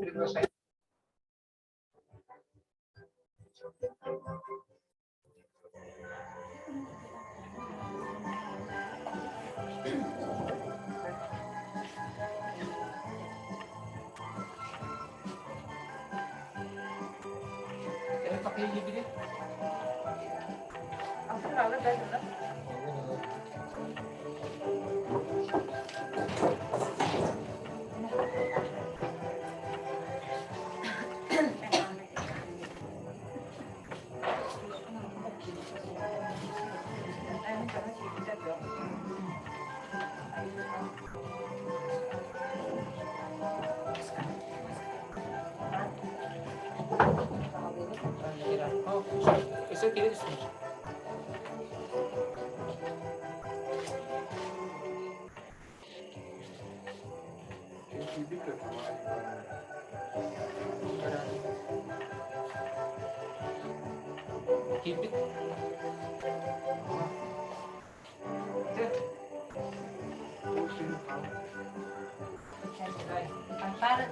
Приглашаю. Киирбит. Фанфар.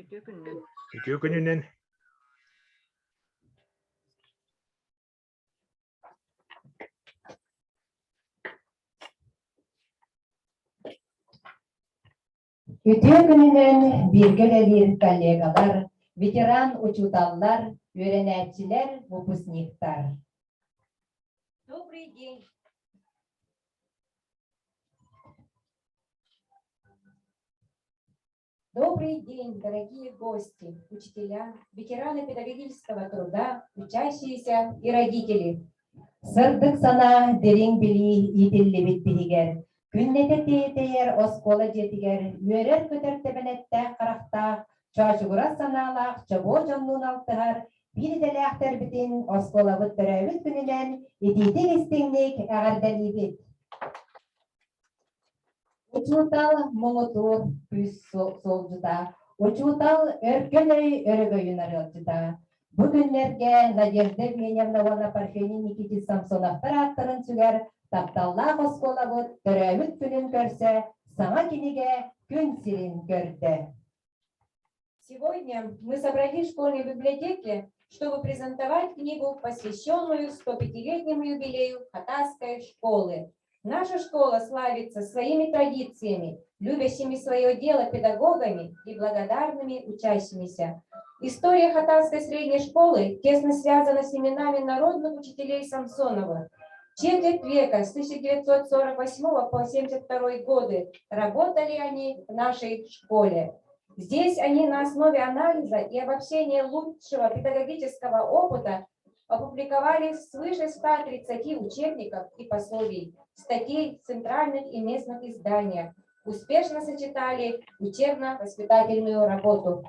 Үтүө күнүнэн. Үтүө күнүнэн. Үтүө күнүнэн бииргэ үлэлиир коллегалар, ветеран учууталлар, үөрэнээччилэр, выпускниктар. Добрый день. Добрый день, дорогие гости, учителя, ветераны педагогического труда, учащиеся и родители. Сырдык санаа дириҥ билии иитиллибит биһигэр, күннэтэ тиэтэйэр оскуола дьиэтигэр үөрэр-көтөр тэбэнэттээх харахтаах, чоочугурас санаалаах чобуо дьоннуун алтыһар биир идэлээхтэрбитин оскуолабыт төрөөбүт күнүнэн итиитик-истиҥник эҕэрдэлиибит! Учуутал муҥутуур күүс суолдьута, учуутал өркөн өй өрөгөйүн арыалдьыта. Бу күннэргэ Надежда Евгеньевна уонна Парфений Никитич Самсоновтар ааттарын сүгэр тапталлаах оскуолабыт төрөөбүт күнүн көрсө саҥа кинигэ күн сирин көрдө. Сегодня мы собрались в школьной библиотеке, чтобы презентовать книгу, посвященную 105-летнему юбилею Хатасской школы. Наша школа славится своими традициями, любящими свое дело педагогами и благодарными учащимися. История Хатасской средней школы тесно связана с именами народных учителей Самсоновых. Четверть века, с 1948 по 1972 годы, работали они в нашей школе. Здесь они на основе анализа и обобщения лучшего педагогического опыта опубликовали свыше 130 учебников и пособий, статей в центральных и местных изданиях, успешно сочетали учебно-воспитательную работу.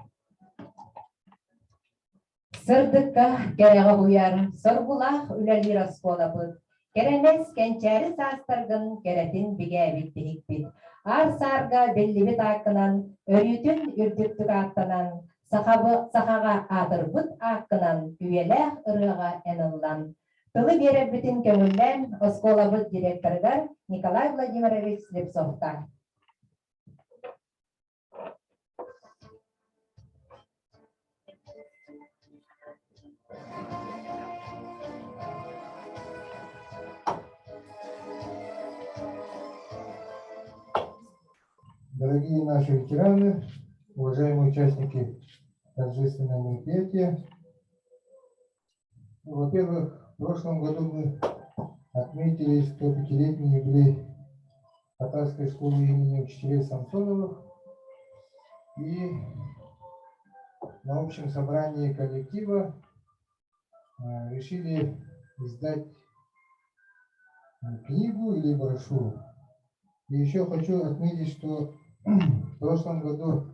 Сырдыкка кэрэҕэ уһуйар, соргулаах үлэлиир оскуолабыт, кэрэмэс кэнчээри саастаргын кэрэтин бигээбит биһикпит. Аар-саарга биллибит ааккынан, өрүүтүн үрдүктүк ааттанан, сахабы, сахаҕа аатырбыт ааккынан үйэлээх ырыаҕа эн ыллан. Тылы биэрэрбитин көҥүллээн оскуолабыт директорыгар Николай Владимирович Слепцовка. Дорогие наши ветераны, уважаемые участники торжественного мероприятия, во-первых, в прошлом году мы отметили 105-летний юбилей Хатасской школы имени учителей Самсоновых. И на общем собрании коллектива решили издать книгу или брошюру. И еще хочу отметить, что в прошлом году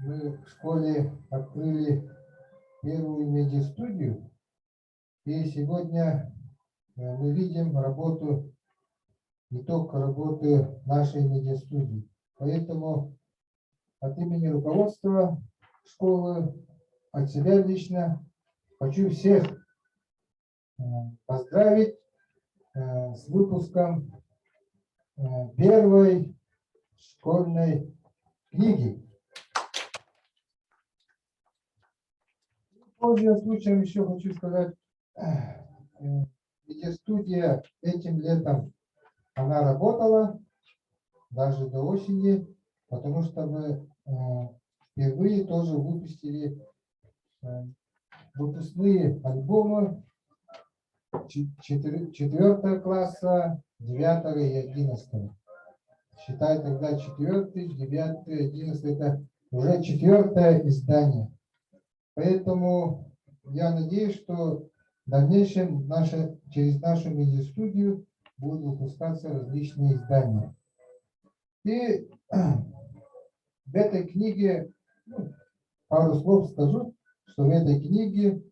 мы в школе открыли первую медиастудию. И сегодня мы видим работу, итог работы нашей медиастудии. Поэтому от имени руководства школы, от себя лично хочу всех поздравить с выпуском первой школьной книги. Пользуясь случаем, еще хочу сказать, медиастудия этим летом, она работала даже до осени, потому что мы впервые тоже выпустили выпускные альбомы четвертого класса, девятого и 11-го. Считай тогда четвертый, девятый, 11-й, это уже четвертое издание. Поэтому я надеюсь, что в дальнейшем через нашу медиастудию будут выпускаться различные издания. И в этой книге, ну, пару слов скажу, что в этой книге,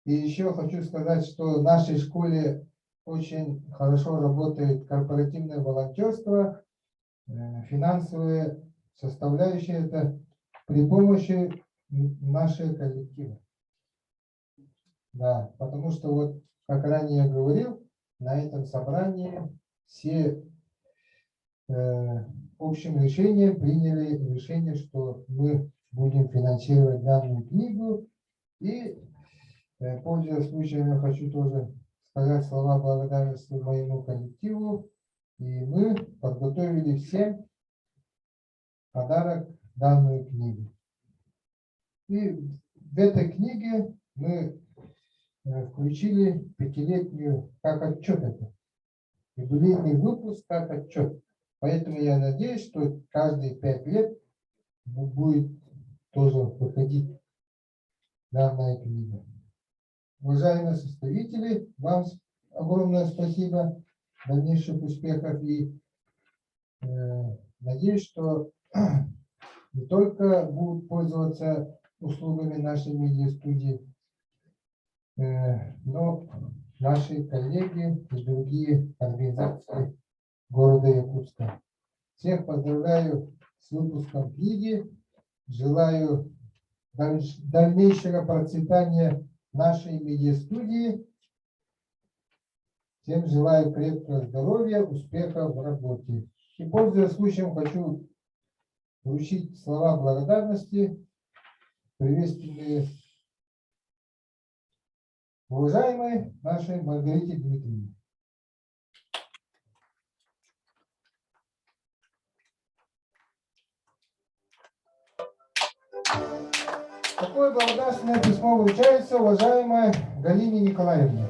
и еще хочу сказать, что в нашей школе очень хорошо работает корпоративное волонтерство, финансовые составляющие это при помощи нашего коллектива. Да, потому что вот, как ранее я говорил, на этом собрании все общим решением приняли решение, что мы будем финансировать данную книгу. И, пользуясь случаем, я хочу тоже сказать слова благодарности моему коллективу. И мы подготовили всем подарок данную книгу. И в этой книге мы включили пятилетнюю, как отчет это, юбилейный выпуск как отчет. Поэтому я надеюсь, что каждые 5 лет будет тоже выходить данная книга. Уважаемые составители, вам огромное спасибо, дальнейших успехов и надеюсь, что не только будут пользоваться услугами нашей медиастудии, но наши коллеги и другие организации города Якутска. Всех поздравляю с выпуском книги. Желаю дальнейшего процветания нашей медиастудии. Всем желаю крепкого здоровья, успехов в работе. И, пользуясь случаем, хочу вручить слова благодарности, приветственные уважаемой нашей Маргарите Дмитриевне. Такое благодарственное письмо вручается уважаемой Галине Николаевне.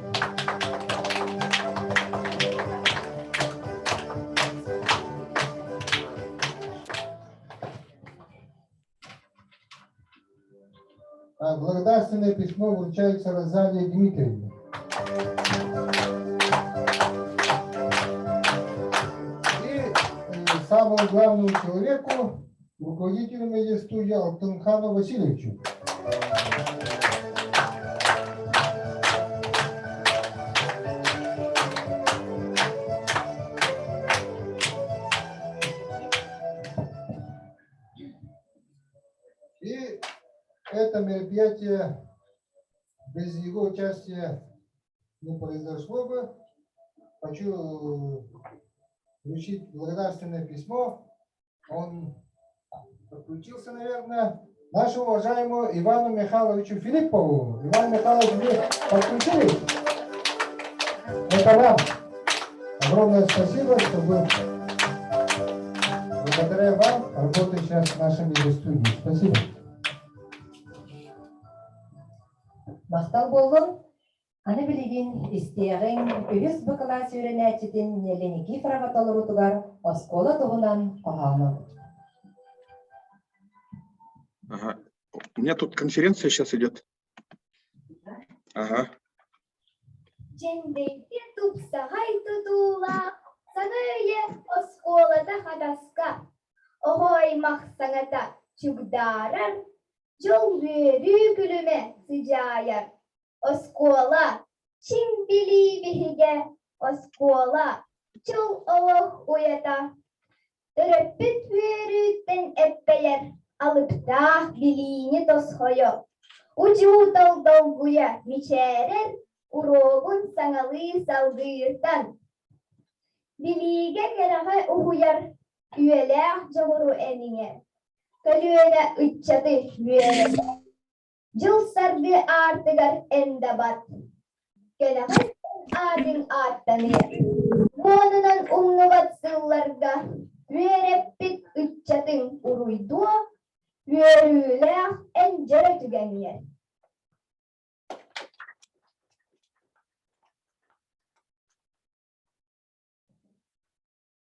Благодарственное письмо вручается Розалии Дмитриевне. И самому главному человеку, руководителю медиастудии Алтынхану Васильевичу. И это мероприятие без его участия не произошло бы. Хочу вручить благодарственное письмо. Он подключился, наверное, нашему уважаемому Ивану Михайловичу Филиппову. Иван Михайлович, вы подключились? Это вам. Огромное спасибо, что вы благодаря вам работает сейчас в нашем студии. Спасибо. Махтал буоллун. Аны билигин истиэҕиҥ үһүс Б кылаас үөрэнээччитин Нелли Никифорова толоруутугар оскуола туһунан хоһоону. Ага. У меня тут конференция сейчас идет. Ага. Дьэндэйгэ тупсаҕай тутуулаах саҥа үйэ оскуолата Хатаска оҕо аймах саҥата чугдаарар, дьол үөрүү күлүмэ сыдьаайар. Оскуола чиҥ билии биһигэ, оскуола чул олох уйата. Төрөппүт үөрүүттэн эппэйэр, алыптаах билиини тосхойо, учуутал долгуйа мичээрэр, уруогун саҥалыы салгыыртан. Билиигэ кэрэҕэ уһуйар үйэлээх дьоҕуру эниҥэр, көлүөнэ ыччаты үөрэтэр. Дьыл-саргы аартыгар эн да бат, кэлэҕэр аатыҥ ааттаныа, уонунан умнубат сылларга үөрэппит ыччатыҥ уруйдуо, үөрүүлээх эн дьоро түгэҥҥэр.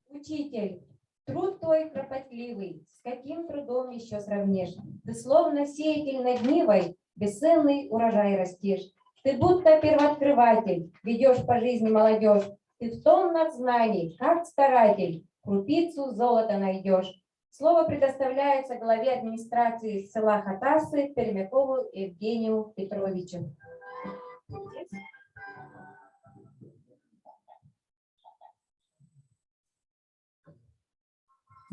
Учитель, труд твой кропотливый, с каким трудом еще сравнишь? Ты словно сеятель над нивой, бесценный урожай растишь. Ты будто первооткрыватель, ведешь по жизни молодежь. Ты в тоннах знаний, как старатель, крупицу золота найдешь. Слово предоставляется главе администрации села Хатасы Пермякову Евгению Петровичу.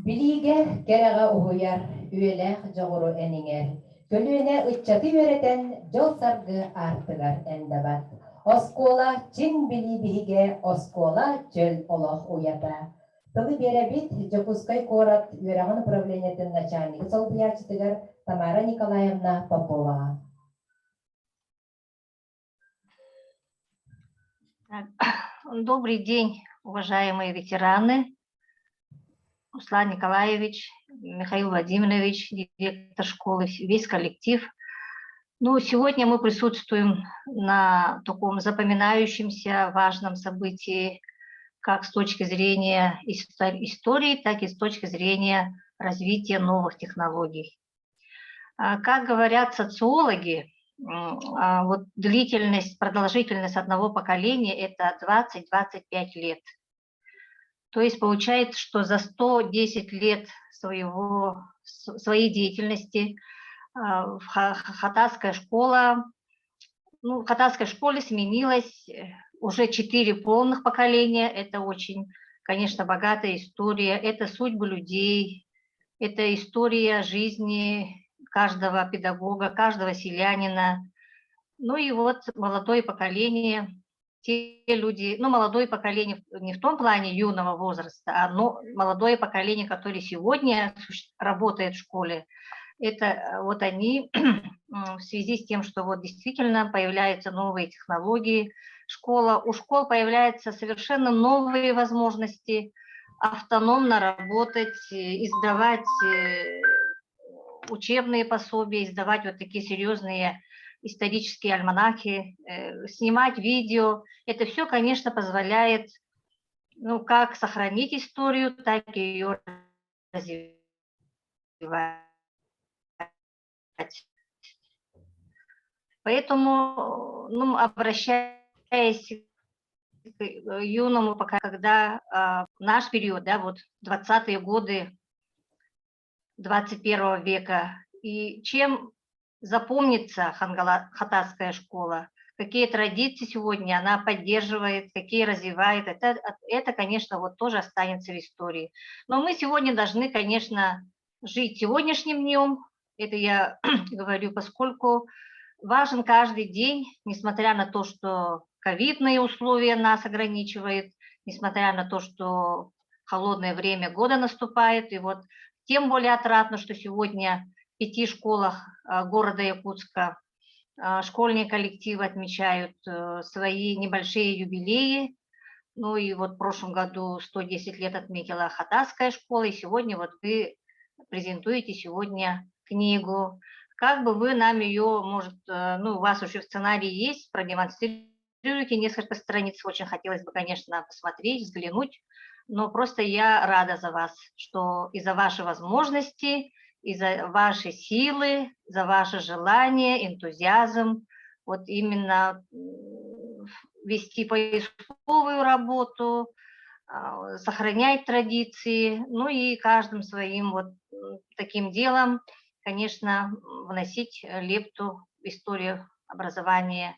Билиигэ кэрэҕэ уһуйар, үйэлээх дьоҕуру эн иҥэр, көлүөнэ ыччаты үөрэтэн дьол-саргы аартыгар эндабат. Оскуола чиҥ билии биһигэ, оскуола чөл олох уйата. Тылы биэрэбит Дьокуускай куорат үөрэҕин управлениетын начальнигын солбуйааччытыгар Тамара Николаевна Поповаҕа. Добрый день, уважаемые ветераны, Руслан Николаевич, Михаил Владимирович, директор школы, весь коллектив. Ну, сегодня мы присутствуем на таком запоминающемся важном событии, как с точки зрения истории, так и с точки зрения развития новых технологий. Как говорят социологи, вот длительность, продолжительность одного поколения – это 20-25 лет. То есть получается, что за 110 лет своей деятельности Хатасская школа, ну, в Хатасской школе сменилось уже 4 полных поколения. Это очень, конечно, богатая история. Это судьбы людей, это история жизни каждого педагога, каждого селянина. Ну и вот молодое поколение, те люди, ну молодое поколение не в том плане юного возраста, а но молодое поколение, которое сегодня работает в школе, это вот они в связи с тем, что вот действительно появляются новые технологии, у школ появляются совершенно новые возможности автономно работать, издавать учебные пособия, издавать вот такие серьезные исторические альманахи, снимать видео. Это все, конечно, позволяет, ну, как сохранить историю, так и ее развивать. Поэтому, ну, обращаясь к юному, пока, когда наш период, да, вот 20-е годы 21 века, и чем запомнится Хангала-Хатасская школа, какие традиции сегодня она поддерживает, какие развивает, это, конечно, вот тоже останется в истории. Но мы сегодня должны, конечно, жить сегодняшним днем, это я говорю, поскольку важен каждый день, несмотря на то, что ковидные условия нас ограничивают, несмотря на то, что холодное время года наступает, и вот тем более отрадно, что сегодня в 5 школах города Якутска школьные коллективы отмечают свои небольшие юбилеи. Ну и вот в прошлом году 110 лет отметила Хатасская школа, и сегодня вот вы презентуете сегодня книгу. Как бы вы нам ее, может, ну, у вас уже в сценарии есть, продемонстрируете несколько страниц. Очень хотелось бы, конечно, посмотреть, взглянуть. Но просто я рада за вас, что и за ваши возможности, и за ваши силы, за ваше желание, энтузиазм, вот именно вести поисковую работу, сохранять традиции, ну и каждым своим вот таким делом, конечно, вносить лепту в историю образования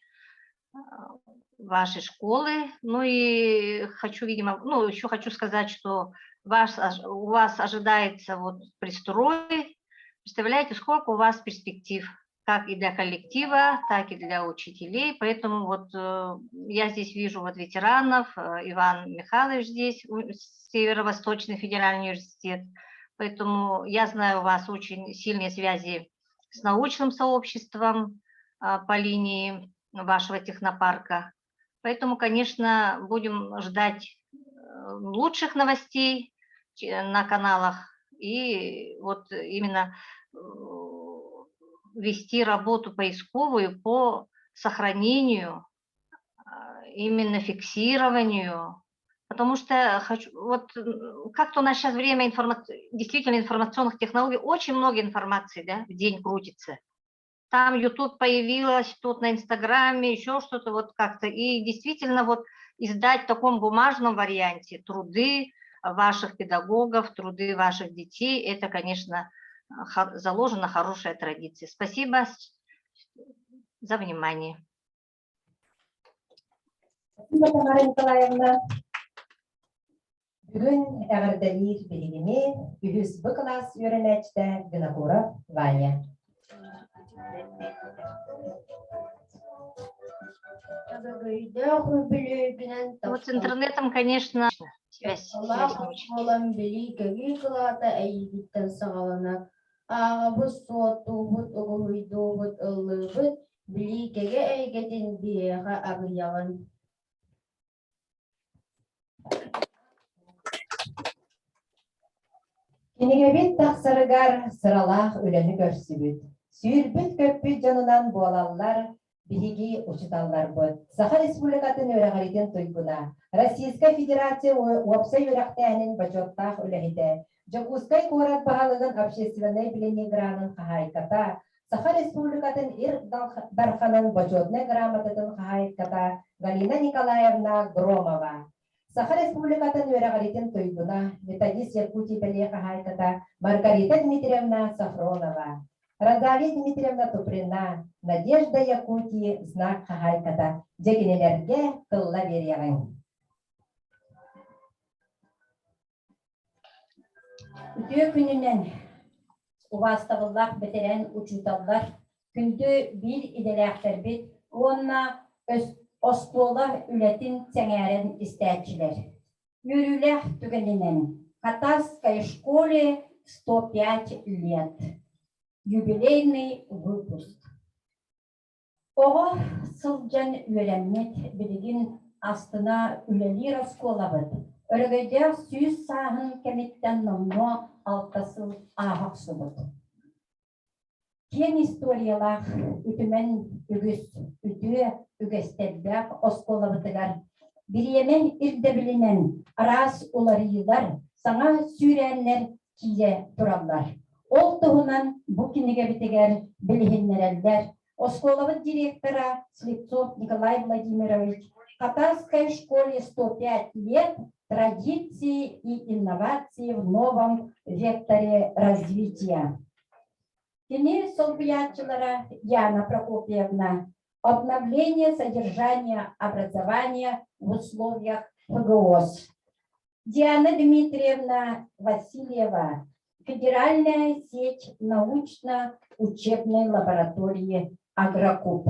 вашей школы. Ну и хочу, видимо, ну еще хочу сказать, что у вас ожидается вот пристрой. Представляете, сколько у вас перспектив, как и для коллектива, так и для учителей. Поэтому вот я здесь вижу вот ветеранов, Иван Михайлович здесь, Северо-Восточный федеральный университет. Поэтому я знаю, у вас очень сильные связи с научным сообществом по линии вашего технопарка. Поэтому, конечно, будем ждать лучших новостей на каналах и вот именно вести работу поисковую по сохранению, именно фиксированию, потому что хочу, вот как-то у нас сейчас время действительно информационных технологий, очень много информации, да, в день крутится. Там YouTube появилась, тут на Инстаграме, еще что-то вот как-то. И действительно вот издать в таком бумажном варианте труды ваших педагогов, труды ваших детей, это, конечно, заложена хорошая традиция. Спасибо за внимание. Спасибо, Тамара Николаевна. Бүгүн эҕэрдэлиир биһигини үһүс Б кылаас үөрэнээччитэ Винокуров Ваня. Вот с интернетом, конечно, связь не очень. Буолан билии көбүү кылаата эйигиттэн саҕаланар. Ааҕабыт, суоттуубут, уруһуйдуубут, ыллыыбыт, билии кэрэ эйгэтин биһиэхэ арыйаҕын. Кинигэбит тахсарыгар сыралаах үлэни көрсүбүт. Сүүрбүт-көппүт дьонунан буолаллар биһиги учуталларбыт. Саха Республикатын үөрэҕириитин туйгуна, Российскай Федерация уопсай үөрэхтээһинин бочуоттаах үлэһитэ, Дьокуускай куорат баһылыгын общественнай билинии гранын хаһаайката, Саха Республикатын Ир Дарханын бочуотунай грамотатын хаһаайката Галина Николаевна Громова. Саха Республикатын үөрэҕириитин туйгуна, методист Якутии бэлиэ хаһаайката Маргарита Дмитриевна Софронова. Розалия Дмитриевна Туприна, Надежда Якутии знак хаһаайката. Дьэ кинилэргэ тылла биэриэҕиҥ. Үтүө күнүнэн убаастабыллаах бэтэрээн учууталлар, күндү биир идэлээхтэрбит уонна оскуола үлэтин сэҥээрэн истээччилэр. Үөрүүлээх түгэнинэн Хатасской школе 105 лет. Юбилейный выпуск. Оҕо сылдьан үөрэммит, билигин астына үлэлиир оскуолабыт өрөгөйдөөх 100 сааһын кэмиттэн номнуо 6 сыл ааһа охсубут. Киэҥ историялаах үтүмэн үгүс үтүө үгэстэрдээх оскуолабытыгар бириэмэ ирдэбилинэн араас уларыйыылар, саҥа сүүрээннэр киирэ тураллар. Ол туһунан бу кинигэбитигэр билиһиннэрэллэр. Оскуолабыт директора Слепцов Николай Владимирович Хатасской школе 105 лет традиции и инновации в новом векторе развития. Кини солбуйааччылара Яна Прокопьевна «Обновление содержания образования в условиях ФГОС». Диана Дмитриевна Васильева «Федеральная сеть научно-учебной лаборатории Агрокуб».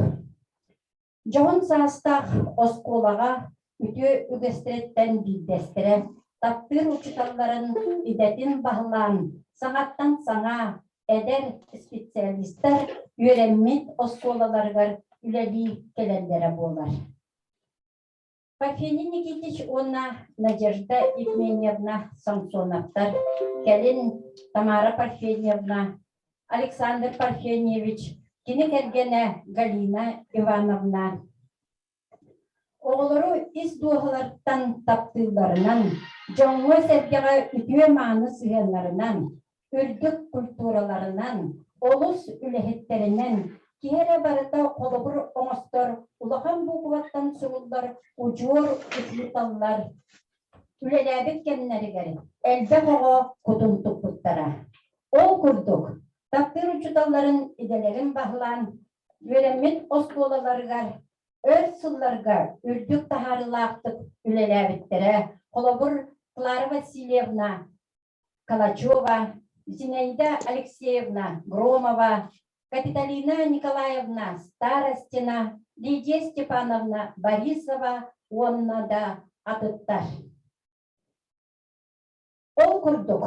Дьоһун саастаах оскуолаҕа үтүө үгэстэриттэн биирдэстэрэ таптыыр учууталларын идэтин баһылаан, саҥаттан саҥа эдэр специалистар үөрэммит оскуолаларыгар үлэлии кэлэллэрэ буолар. Парфений Никитич уонна Надежда Евгеньевна Самсоновтар, кэлин Тамара Парфеньевна Александр Парфеньевич, кини кэргэнэ Галина Ивановна оҕолору ис дууһаларыттан таптыылларынан, дьоҥҥо-сэргэҕэ үтүө-мааны сыһыаннарынан, үрдүк культураларынан, олус үлэһиттэринэн киһи эрэ барыта холобур оҥостор улахан буукубаттан суруллар удьуор учууталлар үлэлээбит кэмнэригэр элбэх оҕо кутун туппуттара. Ол курдук, таптыыр учууталларын идэлэрин баһылаан, үөрэммит оскуолаларыгар өр сылларга үрдүк таһаарыылаахтык үлэлээбиттэрэ. Холобур, Клара Васильевна Калачева, Зинаида Алексеевна Громова, Капиталина Николаевна Старостина, Лидия Степановна Борисова уонна да атыттар. Ол курдук,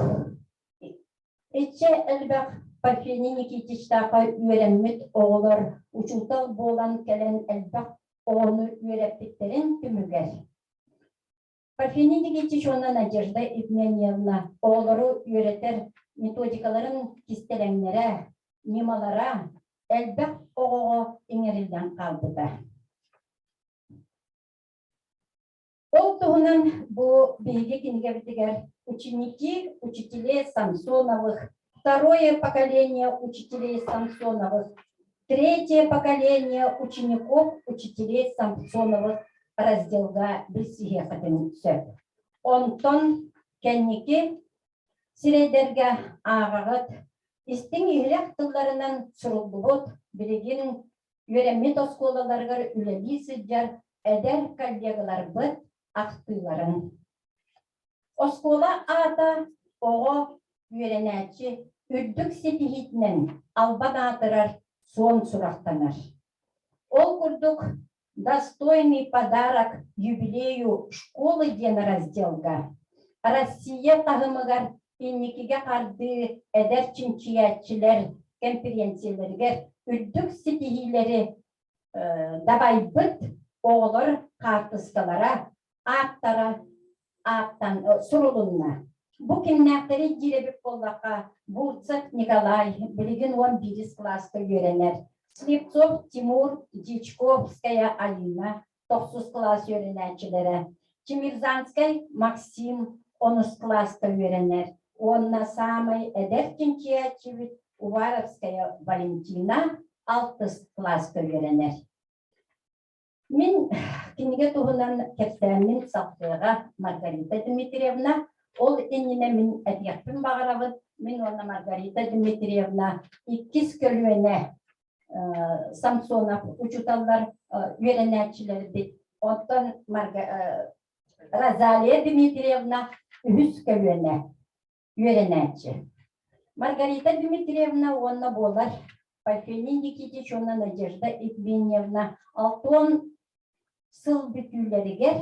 иччэ элбэх Парфений Никитичтаахха үөрэммит оҕолор учуутал буолан кэлэн элбэх оҕону үөрэппиттэрин түмүгэр Парфений Никитич уонна Надежда Евгеньевна оҕолору үөрэтэр методикаларын кистэлэҥнэрэ, ньымалара элбэх оҕоҕо иҥэриллэн хаалбыта. Ол туһунан бу биһиги кинигэбитигэр «Ученики учителей Самсоновых», «Второе поколение учителей Самсоновых», «Третье поколение учеников учителей Самсоновых» разделга билсиһиэххитин сөп. Онтон кэнники сирэйдэргэ ааҕаҕыт, истиҥ иһирэх тылларынан суруллубут, билигин үөрэммит оскуолаларыгар үлэлии сылдьар эдэр коллегаларбыт ахтыыларын. Оскуола аата оҕо үөрэнээччи үрдүк ситиһиитинэн албан аатырар суон сурахтанар. Ол курдук «Достойный подарок юбилею школы» диэн разделга Россия таһымыгар инникигэ хардыы эдэр чинчийээччилэр кэмпириэнсийэлэригэр үрдүк ситиһиилэри дабайбыт оҕолор хаартыскалара, ааттара ааттан сурулунна. Бу кимнээхтэрий диир эбит буоллахха, Бурцев Николай билигин 11 кылааска үөрэнэр. Слепцов Тимур, Дьячковская Алина тохсус кылаас үөрэнээччилэрэ. Чемирзанскай Максим онус кылааска үөрэнэр. Уонна саамай эдэр чинчийээччибит Уваровская Валентина алтыс кылааска үөрэнэр. Мин кинигэ туһунан кэпсээммин сахсыаҕа Маргарита Дмитриевна. Ол иннинэ мин этиэхпин баҕарабын, мин уонна Маргарита Дмитриевна иккис көлүөнэ Самсонов учууталлар үөрэнээччилэрбит. Оттон Розалия Дмитриевна үһүс көлүөнэ үөрэнээччи. Маргарита Дмитриевна уонна буолар Парфений Никитич уонна Надежда Евгеньевна алтыан сыл бүтүүлэригэр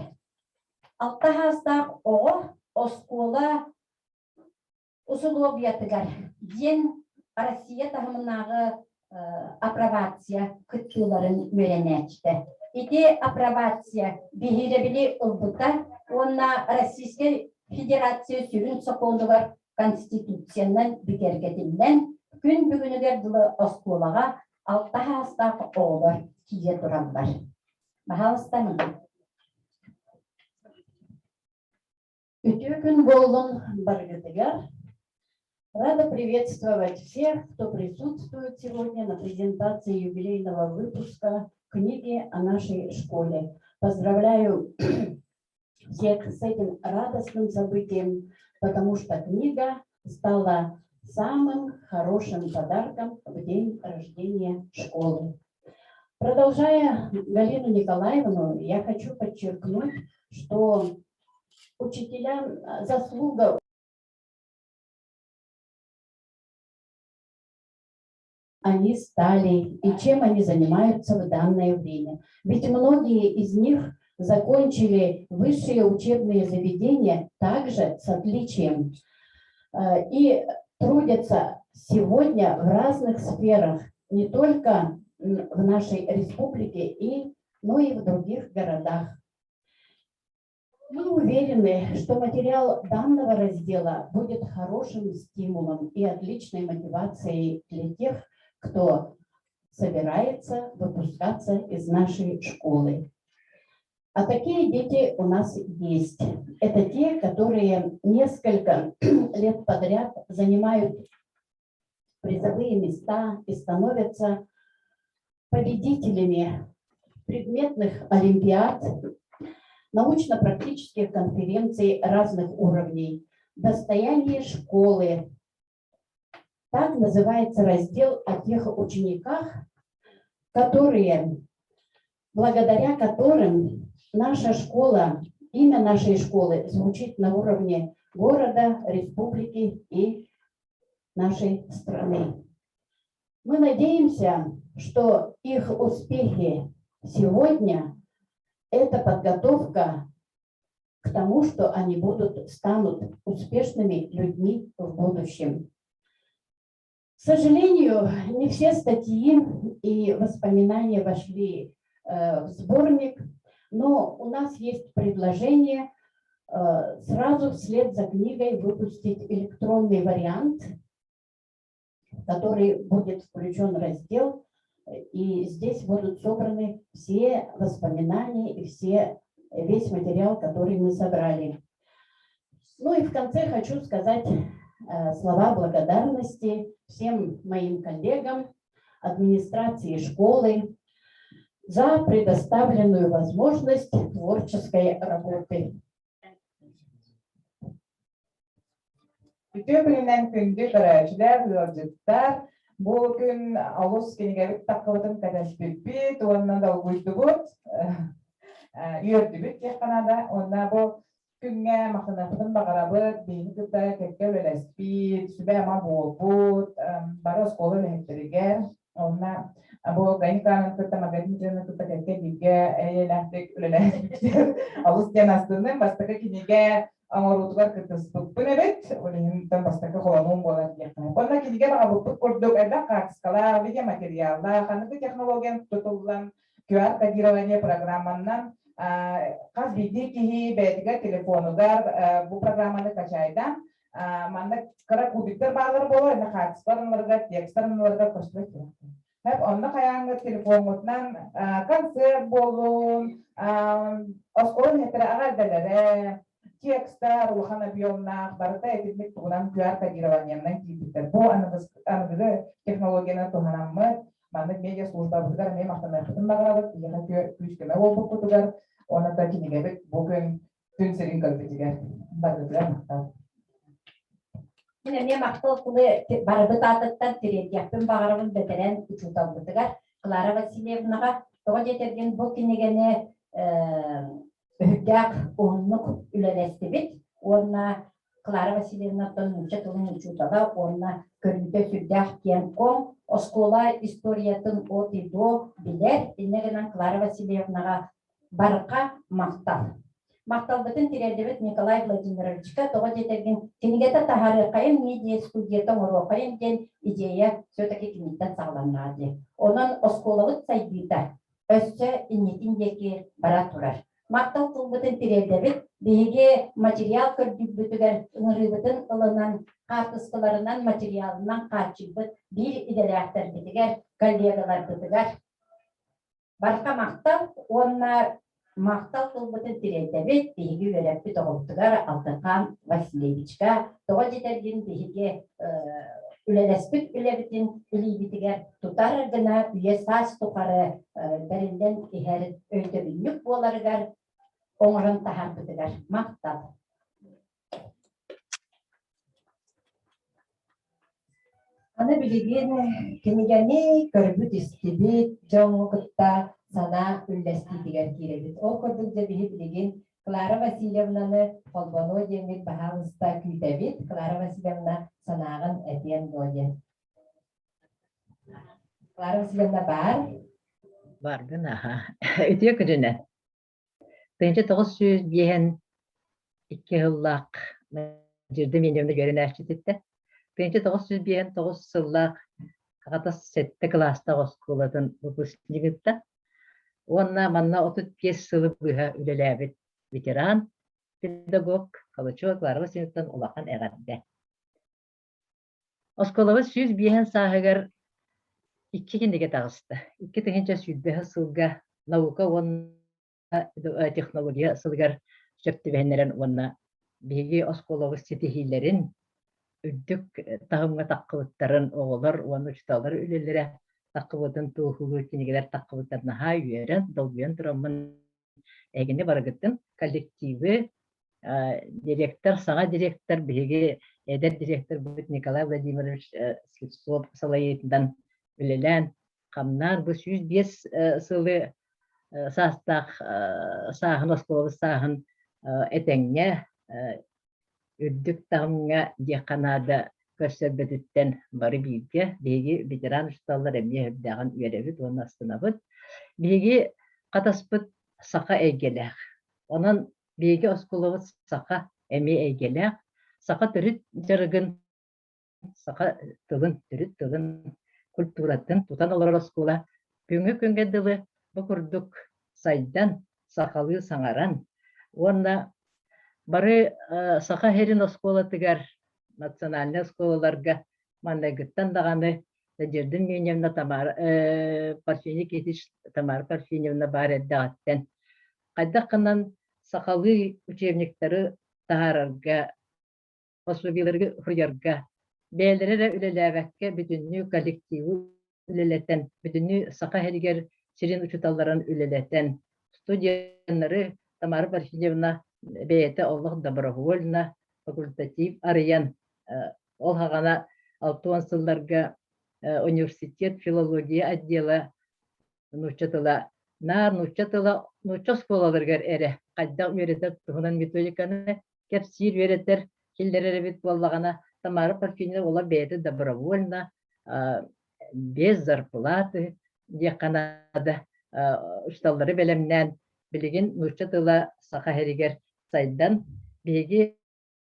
алта саастаах оҕо оскуола усулуобуйатыгар диэн Россия таһымынааҕы апробация кыттыыларын үөрэнээччитэ. Ити апробация биһирэбили ылбыта уонна Российскай Федерация сүрүн сокуонугар Конституциянан бигэргэтиллэн, Күн бүгүнүгэр дылы оскуолаҕа алта саастаах оҕолор киирэ тураллар. Баһаалыста Үтүө күн буоллун барыгытыгар. Рада приветствовать всех, кто присутствует сегодня на презентации юбилейного выпуска книги о нашей школе. Поздравляю всех с этим радостным событием, потому что книга стала самым хорошим подарком в день рождения школы. Продолжая Галину Николаевну, я хочу подчеркнуть, что учителям заслуга они стали и чем они занимаются в данное время. Ведь многие из них закончили высшие учебные заведения также с отличием и трудятся сегодня в разных сферах, не только в нашей республике, но и в других городах. Мы уверены, что материал данного раздела будет хорошим стимулом и отличной мотивацией для тех, кто собирается выпускаться из нашей школы. А такие дети у нас есть. Это те, которые несколько лет подряд занимают призовые места и становятся победителями предметных олимпиад, научно-практических конференций разных уровней, достояние школы. Так называется раздел о тех учениках, которые, благодаря которым наша школа, имя нашей школы звучит на уровне города, республики и нашей страны. Мы надеемся, что их успехи сегодня – это подготовка к тому, что они будут, станут успешными людьми в будущем. К сожалению, не все статьи и воспоминания вошли в сборник, но у нас есть предложение сразу вслед за книгой выпустить электронный вариант, в который будет включен раздел, и здесь будут собраны все воспоминания и все, весь материал, который мы собрали. Ну и в конце хочу сказать слова благодарности всем моим коллегам, администрации школы за предоставленную возможность творческой работы. Үтүө күнүнэн күндү көрөөччүлэр, ыалдьыттар. Бу күн олус кинигэбит таххыбытын кэтэспиппит уонна долгуйдубут, үөрдүбүт диэххэ наада. Уонна бу күҥҥэ махтаныахпытын баҕарабыт, биһигини кытта кэккэ үлэлэспит, сүбэ-ама буолбут, бары оскуола үлэһиттэригэр, уонна бу Гаин Николаевнаны кытта Маргарита Дмитриевнаны кытта кэккэ бииргэ эйэлээхтик үлэлээбиппит. Олус диэн астынным. Бастакы кинигэ оҥоруутугар кыттыспыппын эбит. Ол иһин бастакы холонуум буолар диэххэ. Уонна кинигэ баҕабыппыт курдук элбэх хаартыскалаах, видеоматериаллаах, аныгы технологиян тутуллан QR-кодирование программаннан хас биирдии киһи бэйэтигэр телефонугар бу программаны качайдан манна кыра кубиктар баалар буолар, аны хаартыскалар ыларыгар, текстар ыларыгар көстүбэт Хэп онно хайааҥҥыт телефоҥҥутунан концерт буоллун, оскуола үлэһиттэрэ эҕэрдэлэрэ, текстар улахан объемнаах, барыта итинник тугунан QR-кодированиенан киирбиттэр. Бу аныгы технологияны туһанаммыт, маннык медиа службабытыгар эмиэ махтаныахпытын баҕарабыт, биһиэхэ күүс-көмө буолбуккутугар, уонна да кинигэбит бу күн күн сирин көрбүтүгэр барытыгар махтал. Мин эмиэ махтал тылы барыбыт аатыттан тириэрдиэхпин баҕарабын бэтэрээн учууталбытыгар Клара Васильевнаҕа. Тоҕо диэтэргин бу кинигэни өһүрдээх уһуннук үлэлэстибит уонна Клара Васильевнаттан нуучча тылын учуутала уонна көрүүтэ сүрдээх киэҥ-куоҥ, оскуола историятын от и до билэр. Инньэ гынан Клара Васильевнаҕа барҕа махтал. Махталбытын тириэрдэбит Николай Владимировичка, тоҕо диэтэргин кинигэтэ таһаарыаххайын, медиа студията оҥоруоххайын диэн идея все-таки киниттэн саҕаланнаҕа дии. Онон оскуолабыт сайдыыта өссө иннитин диэки бара турар. Махтал тылбытын тириэрдэбит. Биһиги материал көрдүүрбүтүгэр ыҥырыыбытын ылынан, хаартыскаларынан, материалынан хааччыйбыт биир идэлээхтэрбитигэр, коллегаларбытыгар барҕа махтал уонна махтал тылбытын тириэрдэбит. Биһиги үөрэппит оҕобутугар Алтынхан Васильевичка тоҕо дьитэргин биһиги үлэлэспит үлэбитин илиибитигэр тутар гына үйэ-саас тухары бэриллэн иһэр өйдөбүнньүк буоларыгар оҥорон таһаарбытыгар махтал. Аны билигин кинигэни көрбүт-истибит дьоҥҥо кытта санаа үллэстиитигэр киирэбит. Ол курдук дьэ биһи билигин Клара Васильевнаны холбонуо диэммит баһаалыста күүтэбит. Клара Васильевна санааҕын этиэн дуо диэн. Клара Васильевна баар. Баргын аха. Үтүө күнүнэн. 1952 сыллаах Надежда Миневна үөрэнээччититтэн 1959 сыллаах Хатас сэттэ кылаастаах оскуолатын выпускнигыттан уонна манна 35 сылы быһа үлэлээбит ветеран педагог Калачева Клара Васильевнаттан улахан эҕэрдэ. Оскуолабыт 105 сааһыгар икки кинигэ таҕыста. 2020 сылга наука уонна технология сылыгар сөп түбэһиннэрэн уонна биһиги оскуолабыт ситиһиилэрин үрдүк таһымҥа таххыбыттарын оҕолор уонна учууталлар үлэлэрэ таххыбытын туоһулуур кинигэлэр таххыбыттар наһаа үөрэн, долгуйан тураммын эһигини барыгытын коллективы директор, саҥа директор биһиги эдэр директорбыт Николай Владимирович Слепцов салайыытынан үлэлээн хамнаан бу 105 сылы саастаах сааһын оскуолабыт сааһын этэҥҥэ үрдүк таһымҥа диэххэ наада көрсөрбүтүттэн бары бииргэ биһиги ветеран учууталлар эмиэ үрдээҕин үөрэбит уонна астынабыт. Биһиги хатаспыт саха эйгэлээх. Онон биһиги оскуолабыт саха эмиэ эйгэлээх. Саха төрүт дьарыгын саха тылын, төрүт тылын, культуратын тутан олорор оскуола күҥҥэ күҥҥэ дылы бу курдук сайдан, сахалыы саҥаран уонна бары Саха сирин оскуолатыгар, национальнай оскуолаларга маҥнайгыттан даҕаны Надежда Евгеньевна Тамара Парфений Никитич Тамара Парфеньевна баар эрдэҕиттэн хайдах гынан сахалыы учебниктары таһаарарга пособиеларга суруйарга, бэйэлэрэ эрэ үлэлээбэккэ бүтүннүү коллективы үлэлэтэн, бүтүннүү Саха сиригэр сирин учууталларын үлэлэтэн, студеннары Тамара Парфеньевна бэйэтэ олох добровольно факультатив арыйан, ол хаҕана 60 сылларга университет филология отдела нуучча тыла наар нуучча тыла нуучча оскуолаларыгар эрэ хайдах үөрэтэр туһунан методиканы кэпсиир, үөрэтэр, киллэрэр эбит буоллаҕына, Тамара Парфеньевна уола бэйэтэ добровольно, без зарплаты диэххэ наада, учууталлары бэлэмнээн, билигин нуучча тыла саха сиригэр сайдан, биһиги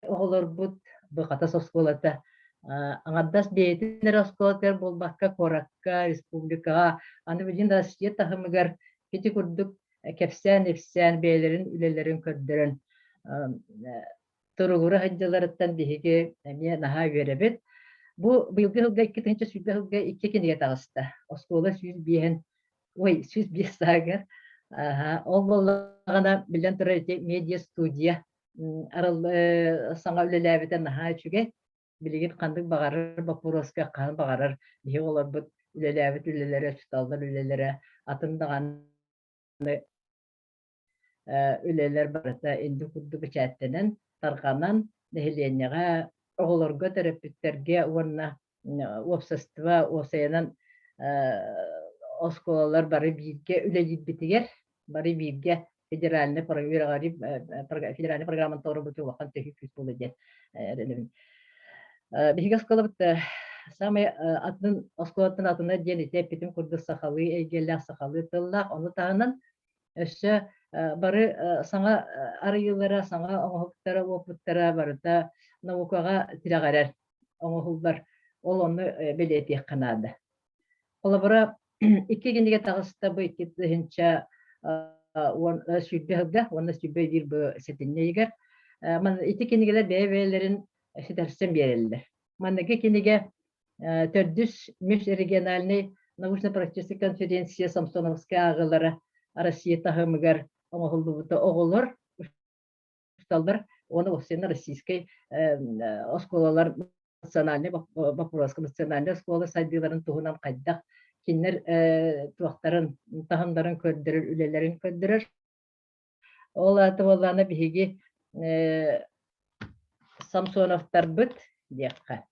оҕолорбут бу Хатас оскуолата аҥардас бэйэтин эрэ оскуолатыгар буолбакка, куоракка, республикаҕа, аны билигин Россия таһымыгар ити курдук кэпсээн-ипсээн, бэйэлэрин үлэлэрин көрдөрөн туругура сылдьалларыттан биһиги эмиэ наһаа үөрэбит. Бу быйылгы сылга 2020 сылга икки кинигэ таҕыста. Оскуола 105 ой 105 сааһыгар. Ол буоллаҕына, биллэн турар, ити медиа-студия саҥа үлэлээбитэ наһаа үчүгэй. Билигин ханнык баҕарар боппуруоска хаһан баҕарар биһиги оҕолорбут үлэлээбит үлэлэрэ, учууталлар үлэлэрэ атын даҕаны үлэлэр барыта инди курдук бэчээттэнэн, тарҕанан нэһилиэнньэҕэ, оҕолорго, төрөппүттэргэ уонна уопсастыба уопсайынан оскуолалар бары бииргэ үлэлиирбитигэр, бары бииргэ федеральный федеральный программаны толорбут улахан төһүү күүс буолуо диэн эрэнэбин. Биһиги оскуолабыт самый атын оскуолаттан атына диэн ити эппитим курдук сахалыы эйгэлээх, сахалыы тыллаах, ону таһынан өссө бары саҥа арыйыылара, саҥа оҥоһуктара, уопуттара барыта наукаҕа тирэҕирэр, оҥоһуллар. Ол ону бэлиэтиэххэ наада. Холобура, икки кинигэ таҕыста бу 2000. 20 сылга уонна 21 бу сэтинньи ыйыгар ити кинигэлэр бэйэ-бэйэлэрин ситэрсэн биэрэллэр. Манныгы кинигэ төрдүс межрегиональный научно-практическай конференция Самсоновскай ааҕыылара Россия таһымыгар оҥоһуллубута оҕолор учууталлар уонна уопсайынан российскай оскуолалар национальнай боппуруоска национальнай оскуола сайдыыларын туһунан хайдах кинилэр туохтарын таһымнарын көрдөрөр үлэлэрин көрдөрөр. Ол аата буоллаҕына биһиги Самсоновтарбыт диэххэ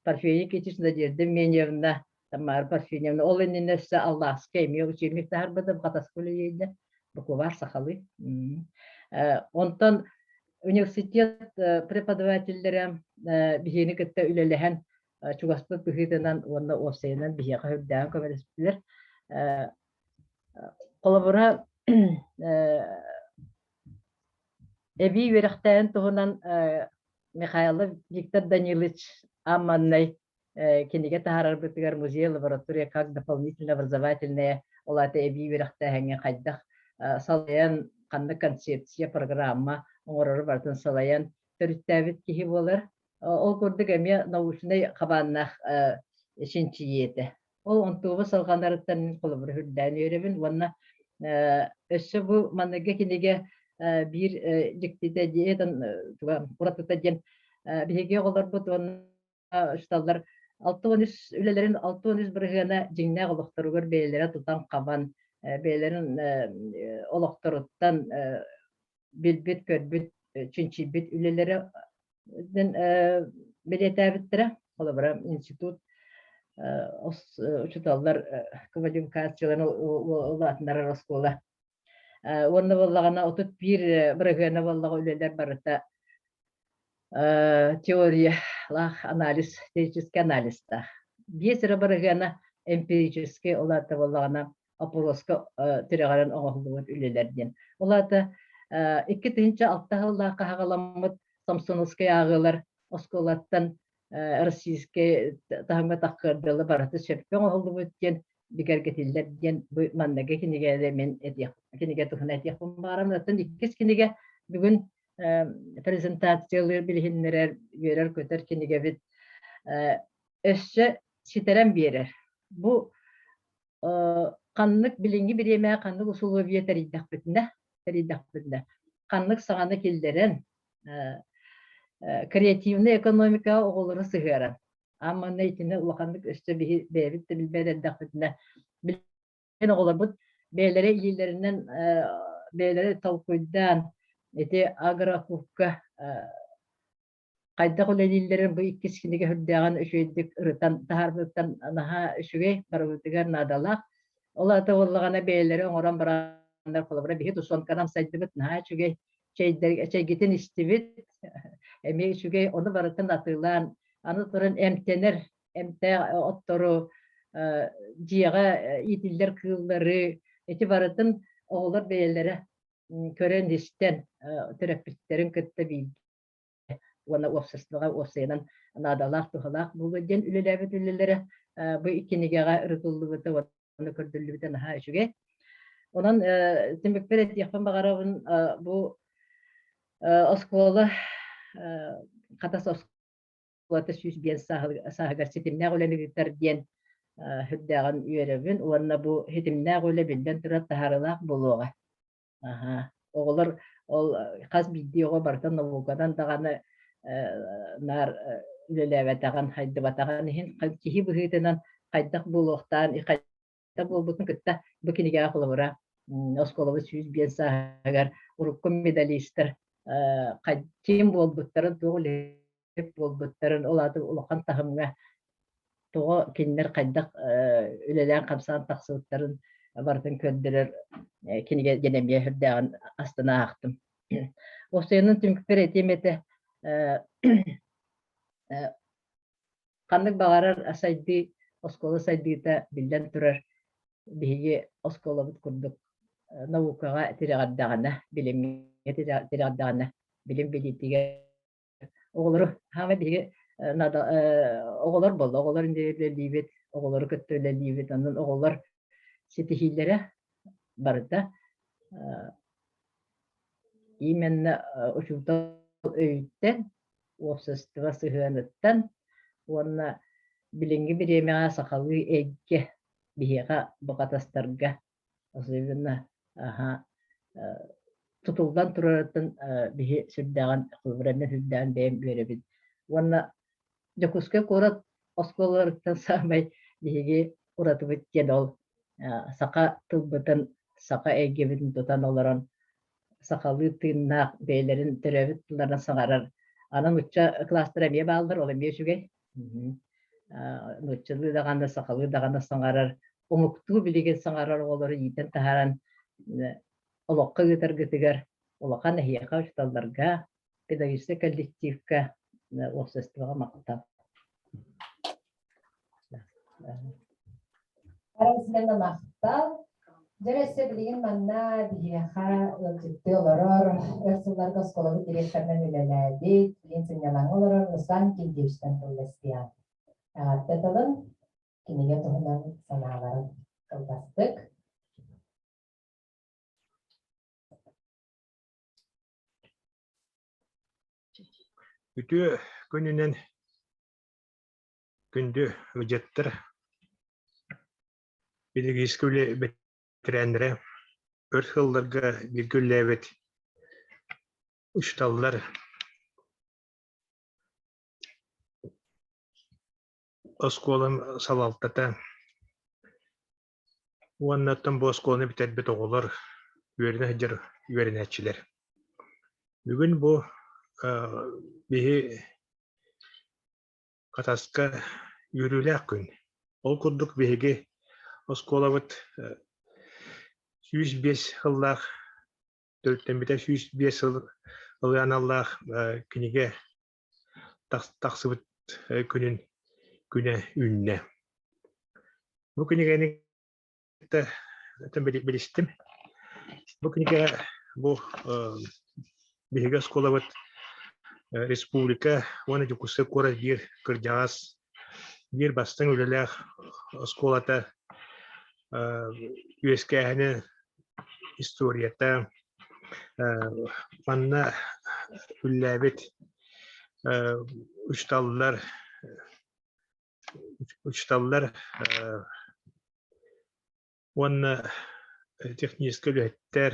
Парфений Никитич Надежда Евменьевна Тамара Парфеньевна ол иннинэ өссө Аллааска эмиэ учебник таһаарбытым Хатаска үлэлиирдэ букваар сахалыы. Онтон университет преподавателлэрэ биһиэни кытта үлэлэһэн чугаспыт быһыытынан уонна уопсайынан биһиэхэ үрдээҕин көмөлөстүлэр. Холобура, эбии үөрэхтээһин туһунан Михайлов Виктор Данилович Амманнай кинигэ таһаарарбытыгар музей лаборатория как дополнительно образовательная ол аата эбии үөрэхтээһиҥҥэ хайдах салайан ханнык концепция программа оҥорору барытын салайан төрүттээбит киһи буолар. Ол курдук эмиэ научнай хабааннаах чинчийии этэ. Ол онтуоба салҕанарыттан мин холобур үрдээн үөрэбин уонна өссө бу манныгы кинигэ биир дьиктитэ диэн уратыта диэн биһиги оҕолорбут уонна учууталлар 63 үлэлэрин 63 бырыһыана дьиҥнээх олохторугар бэйэлэрэ тутан-хабан, бэйэлэрин олохторуттан билбит-көрбүт, чинчийбит үлэлэрэ бэлиэтээбиттэрэ. Холобура, институт учууталлар квалификацияларын улаатыннарар оскуола. Уонна буоллаҕына 31 бырыһыана буоллаҕа үлэлэр барыта теориялаах анализ, теоретический анализтаах. Биэс эрэ бырыһыана эмпирический, ол аата буоллаҕына опроска тирэҕирэн оҥоһуллубут үлэлэр диэн. Ол аата 2006 сыллаахха хаҕаламмыт Самсоновскай ааҕыылар оскуолаттан российскай таһымҥа таххыардылы барыта сөпкө оҥоһуллубут диэн бигэргэтиллэр диэн бу манныгы кинигэлэри мин этиэх кинигэ туһунан этиэхпин баҕарабын. Оттон иккис кинигэ бүгүн презентациялыыр, билиһиннэрэр, үөрэр-көтөр кинигэбит өссө ситэрэн биэрэр. Бу ханнык билиҥҥи бириэмэҕэ ханнык усулуобуйа тэрийдэхпитинэ, тэрийдэхпитинэ, ханнык саҥаны киллэрэн креативнай экономикаҕа оҕолору сыһыаран, аан маҥнай итини улаханнык өссө биһи бэйэбит да билбэт эрдэхпитинэ билигин оҕолорбут бэйэлэрэ илиилэринэн бэйэлэрэ толкуйдаан ити агрокубка хайдах үлэлииллэрин бу иккис кинигэ сүрдээҕин үчүгэйдик ырытан таһаарбыттан наһаа үчүгэй, барыбытыгар наадалаах. Ол аата буоллаҕына бэйэлэрэ оҥорон бараннар холобура биһи тушенканан сайдыбыт наһаа үчүгэй чэйдэр чэйгитин истибит эмиэ үчүгэй ону барытын атыылаан аны туран эмтэнэр эмтээх оттору дьиэҕэ иитиллэр кыыллары ити барытын оҕолор бэйэлэрэ көрөн-истэн төрөппүттэрин кытта бииргэ уонна уопсастыбаҕа уопсайынан наадалаах, туһалаах буолуо диэн үлэлээбит үлэлэрэ бу кинигэҕэ ырытыллыбыта уонна көрдөрүллүбүтэ наһаа үчүгэй. Онон түмүкпэр этиэхпин баҕарабын бу оскуола Хатас оскуолата 105 сааһыгар ситимнээх үлэни ыытар диэн сүрдээҕин үөрэбин уонна бу ситимнээх үлэ биллэн турар таһаарыылаах буолуоҕа. Аһаа. Оҕолор ол хас биирдии оҕо барыта науканан даҕаны наар үлэлээбэтэҕин, хайдыбатаҕын иһин киһи быһыытынан хайдах буолуохтаан, хайдах буолбутун кытта бу кинигэҕэ холобура оскуолабыт 105 сааһыгар урукку медалистар ким буолбуттарын, туох үлэһит буолбуттарын, ол аата улахан таһымҥа тоҕо кинилэр хайдах үлэлээн-хамсаан тахсыбыттарын барытын көрдөрөр кинигэ диэн эмиэ сүрдээҕин астына аахтым. Уопсайынан түмүкпэр этиэм этэ ханнык баҕарар сайдыы, оскуола сайдыыта биллэн турар биһиги оскуолабыт курдук наукаҕа тирэҕирдэҕинэ, билимҥэ тирэҕирдэҕинэ, билим билиитигэр Оҕолору хаама биһиги надо оҕолор буолла, оҕолор үлэлиибит, оҕолору кытта үлэлиибит, онон оҕолор ситиһиилэрэ барыта Именно учуутал өйүттэн, уопсастыба сыһыаныттан уонна билиҥҥи бириэмэҕэ сахалыы эйгэ биһиэхэ бухатастарга особенно аһа тутуллан турарыттан биһи сүрдээҕин холобура сүрдээҕин бэйэм үөрэбин. Уонна Дьокуускай куорат оскуолаларыттан саамай биһиги уратыбыт диэн ол саха тылбытын, саха эйгэбитин тутан олорон сахалыы тыыннаах бэйэлэрин төрөөбүт тылларынан саҥарар. Аны нуучча кылаастара эмиэ бааллар, ол эмиэ үчүгэй. Нууччалыы даҕаны, сахалыы даҕаны саҥарар, омуктуу билигин саҥарар оҕолору иитэн таһааран олоххо ыытаргытыгар улахан эһиэхэ учууталларга, педагогическай коллективка, уопсастыбаҕа махтал. Арасыйаны махтал. Дьэ өссө билигин манна биһиэхэ ыалдьыттыы олорор, өр сылларга оскуолабыт директорынан үлэлээбит, билигин сынньалаҥҥа олорор Руслан Киндиевичтэн тылластыам. Эҕэрдэ тылын, кинигэ туһунан санааларын кылгастык. Үтүө күнүнэн күндү ыалдьыттар, педагогическай үлэ бэтэрээннэрэ, өр сылларга бииргэ үлэлээбит учууталлар, оскуолам салалтата уонна оттон бу оскуоланы бүтэрбит оҕолор, үөрэнэ сылдьар үөрэнээччилэр. Бүгүн бу биһи Хатаска үөрүүлээх күн. Ол курдук биһиги оскуолабыт 105 сыллаах төрүттэммитэ 105 сыл ылыы аналлаах кинигэ тахсыбыт күнүн күнэ үүннэ. Бу кинигэни билистим. Бу кинигэ бу биһиги оскуолабыт республика уонна Дьокуускай куорат биир кырдьаҕас, биир бастыҥ үлэлээх оскуолата үөскээһини историята манна үллээбит учууталлар учууталлар уонна техническэй үлэһиттэр,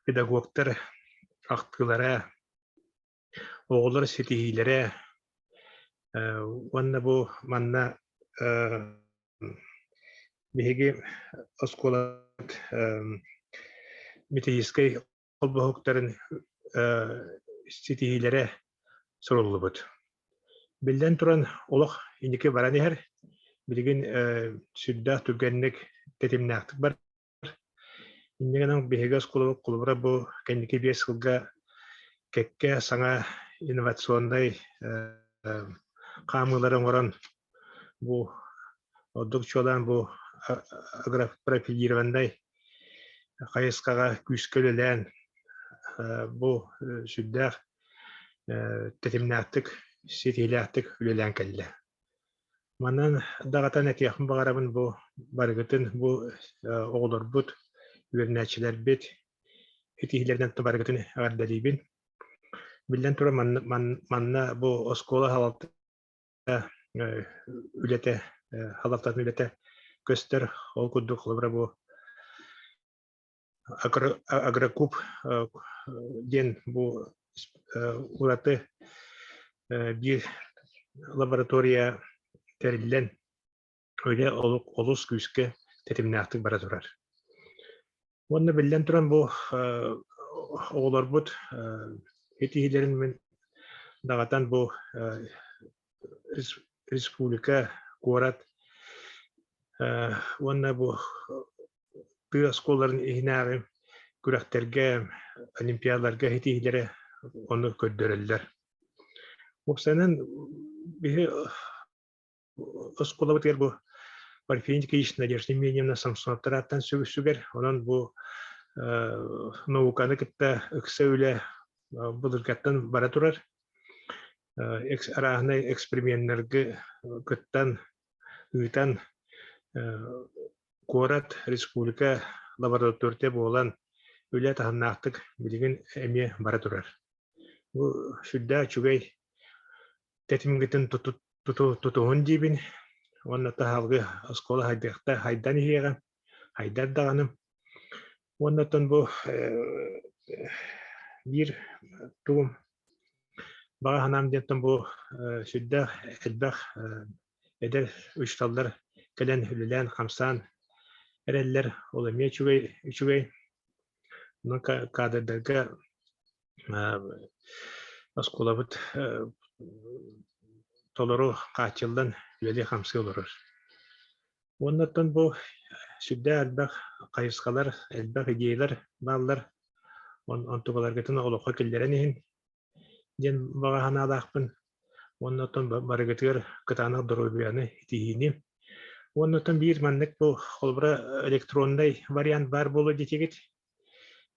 педагогтар ахтыылара, оҕолор ситиһиилэрэ уонна бу манна биһиги оскуолабыт методическай холбоһуктарын ситиһиилэрэ суруллубут. Биллэн туран, олох инники баран иһэр. Билигин сүрдээх түргэнник, тэтимнээхтик барар. Инньэ гынан биһиги оскуолабыт холобура бу кэнники 5 сылга кэккэ саҥа инновационнай хаамыылары оҥорон бу ордук чуолаан бу агропрофилированнай хайысхаҕа күүскэ үлэлээн бу сүрдээх тэтимнээхтик, ситиһиилээхтик үлэлээн кэллэ. Манан даҕатан этиэхпин баҕарабын бу барыгытын бу оҕолорбут, үөрэнээччилэрбит ситиһиилэринэн барыгытын эҕэрдэлиибин. Биллэн турар, манна бу оскуола салалта үлэтэ, салалтатын үлэтэ көстөр. Ол курдук, холобура, бу агрокуб диэн бу ураты биир лаборатория тэриллэн үлэ олус күүскэ тэтимнээхтик бара турар. Уонна биллэн туран бу оҕолорбут итиһиилэрин мин даҕатан бу республика, куорат уонна бу тыа оскуолаларын иһинээҕи күрэхтэргэ, олимпиадаларга ситиһиилэрэ ону көрдөрөллөр. Уопсайынан биһи оскуолабытыгар бу Парфений Никитич Надежда Евгеньевна Самсоновтар ааттан сүгүр, онон бу науканы кытта ыкса үлэ былыргаттан бара турар. Арааһынай эксперименнэргэ кыттан, ыытан куорат, республика лаборатория буолан. үлэ таһымнаахтык билигин эмиэ бара турар. Бу сүрдээх үчүгэй тэтимгитин тутуһун диибин уонна таһалгы оскуола хайдыахта хайдан иһиэҕэ, хайдар даҕаны. Уонна оттон бу биир тугум баҕа санаам диэнтэн бу сүрдээх элбэх эдэр учууталлар кэлэн үлэлээн-хамсаан эрэллэр. Ол эмиэ үчүгэй үчүгэй. Онон кадрдарга оскуолабыт толору хааччыллан үлэлии-хамсыы олорор. Уонна оттон бу сүрдээх элбэх хайысхалар, элбэх идеялар бааллар. Онтукаларгытын олоххо киллэрэн иһин диэн баҕа санаалаахпын. Уонна оттон барыгытыгар кытаанах доруобуйаны, итиһиини. Уонна оттон биир маннык бу холобура электроннай вариант баар буолуо диэтигит.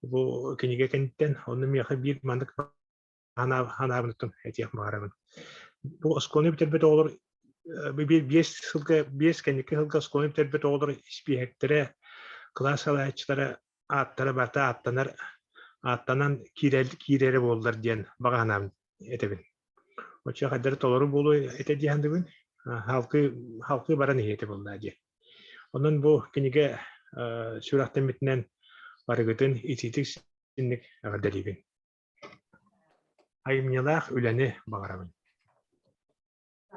Бу кинигэ кэнниттэн онно миэхэ биир маннык санаабын этиэх баҕарабын. Бу оскуоланы бүтэрбит оҕолор биэс сылга биэс кэнники сылга оскуоланы бүтэрбит оҕолор испииһэктэрэ кылаас салайааччылара ааттара барыта ааттанар ааттанан киирэр киирэрэ буоллар диэн баҕа санаам этэбин. Оччо хайдары толору буолуо этэ дии саныыбын. Халкы халкы баран иһиэ этэ буоллаа дии. Онон бу кинигэ сүрэхтэммитинэн барыгытын итиитик синник эҕэрдэлиибин. Айымньылаах үлэни баҕарабын.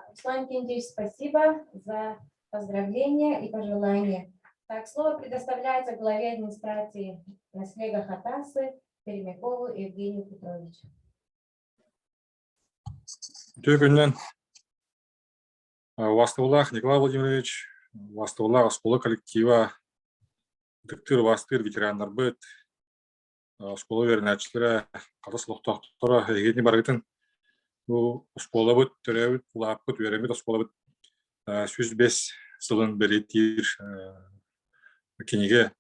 Руслан Кентьевич, спасибо за поздравления и пожелания. Так, слово предоставляется главе администрации Наслега Хатасы Пермякову Евгению Петровичу. Үтүө күнүнэн Убастабыллаах Николай Владимирович, убастабыллаах оскуола коллектива, ытыктыыр убастыыр ветераннарбыт, оскуола үөрэнээччилэрэ, хатас олохтоохторо эһигини барыгытын бу оскуолабыт төрөөбүт, улааппыт, үөрэммит оскуолабыт 105 сылын бэлиэтиир кинигэ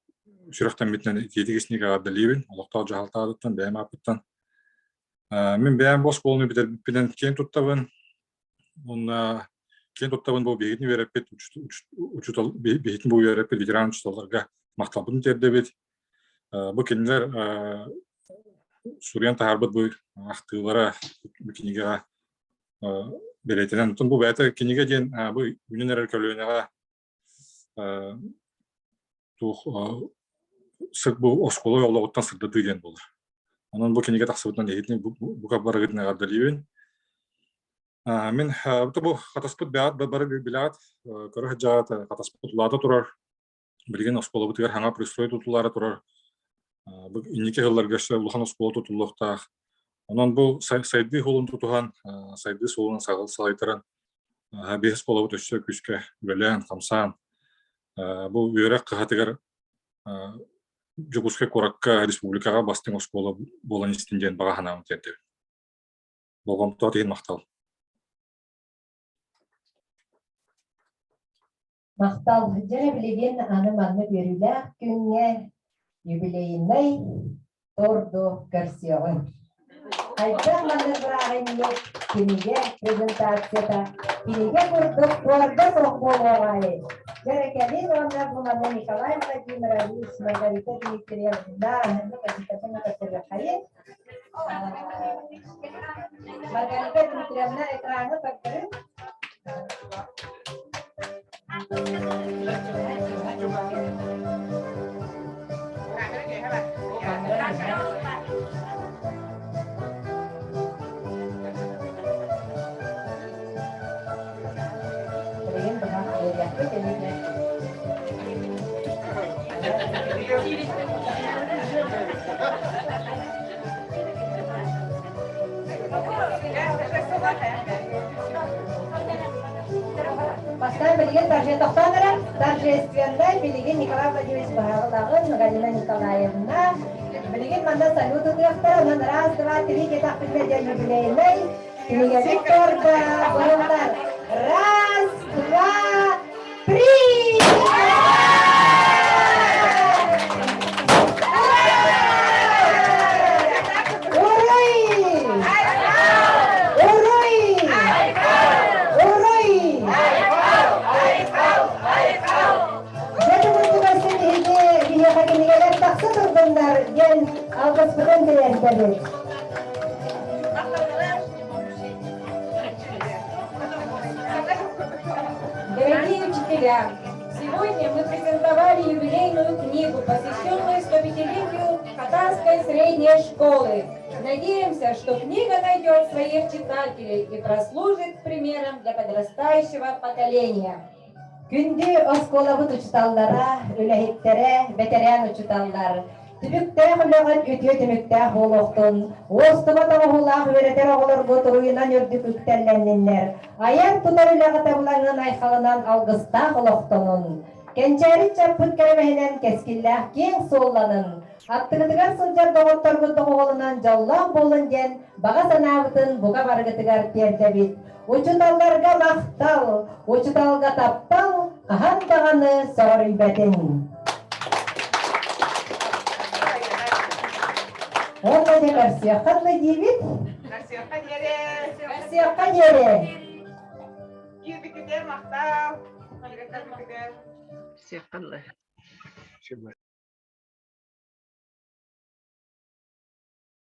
сүрэхтэммитинэн итиитик истиҥник эҕэрдэлиибин олохтоох дьаһалтаатыттан, бэйэм ааппыттан. Мин бэйэм бу оскуоланы бүтэрбиппинэн киэн туттабын. Уонна киэн туттабын бу биһигитин үөрэппит учуутал биһигитин бу үөрэппит ветеран учууталларга махталбытын тиэрдэбит. Бу кинилэр суруйан таһаарбыт бу ахтыылара бу кинигэҕэ бэлиэтэнэн. Оттон бу бэйэтэ кинигэ диэн бу үүнэн эрэр көлүөнэҕэ туох бу оскуола олоҕуттан сырдатыы диэн буолар. Онон бу кинигэ тахсыбытынан эһигини бука барыгытын эҕэрдэлиибин. Мин бу хатаспыт бэҕэт бары билэҕит, көрө сылдьаҕыт хатаспыт улаата турар. Билигин оскуолабытыгар саҥа пристрой тутуллаары турар. Бу инники сылларга өссө улахан оскуола тутуллуохтаах. Онон бу сайдыы суолун тутуһан, сайдыы суолунан салайтаран, биэс оскуолабыт өссө күүскэ үлэлээн, хамсаан, бу үөрэх кыһатыгар Дьокуускай куоракка, республикаҕа бастыҥ оскуола буолан истин диэн баҕа санаабын тиэрдэбин. Болҕомтоҕут иһин махтал. Махтал. Дьэ, билигин аны маннык үөрүүлээх күҥҥэ юбилейнай торду көрсүөҕүҥ. Хайдах маннык бырааһынньык кинигэ презентацията кинигэ курдук торда суох буолуоҕай? Дьэ, кэлин уонна бу манна Николай Владимирович, Маргарита Дмитриевна, Маргарита Дмитриевна экраны көрдөрүҥ. Билигин быһах биэриэхпит иннинэ. Бастаан билигин тохтоон эрэр торжественнай билигин Николай Владимирович Баһаҕылаҕын Галина Николаевна билигин манна салют ытыахтара онон раз два три диэтэхпитинэ диэн юбилейнай кинигэбит торда быһыллар раз два три Уруй! Уруй! Уруй! Дьэ, бүгүн биһиги биһиэхэ кинигэлэр тахса турдуннар диэн. Алгыспытын тириэрдэбит. Дорогие учителя, сегодня мы презентовали юбилейную книгу, посвященную 105-летию Хатасской средней школы. Надеемся, что книга найдет своих читателей и прослужит примером для подрастающего поколения. Күндү оскуолабыт учуталлара, үлэһиттэрэ, бэтэрээн учуталлар, түбүктээх үлэҕит үтүө түмүктээх буолуохтун, уостубат оҥоһуулаах үөрэтэр оҕолоргут уруйунан үрдүк үктэллэнниннэр, айар-тутар үлэҕит абылаҥын айхалынан алгыстаах олохтонун, кэнчээри ыччаппыт кэрэмэһинэн кэскиллээх киэҥ суолланын, аттыгытыгар сылдьар доҕотторгут доҕуһуолунан дьоллоох буолун диэн баҕа санаабытын бука барыгытыгар тиэрдэбит. Учуталларга махтал, учуталга таптал хаһан даҕаны сөҕүрүйбэтин. Уонна дьэ көрсүөххэ дылы диибит. Көрсүөххэ диэри. Көрсүөххэ диэри. Киирбиккитигэр махтал. Көрсүөххэ дылы.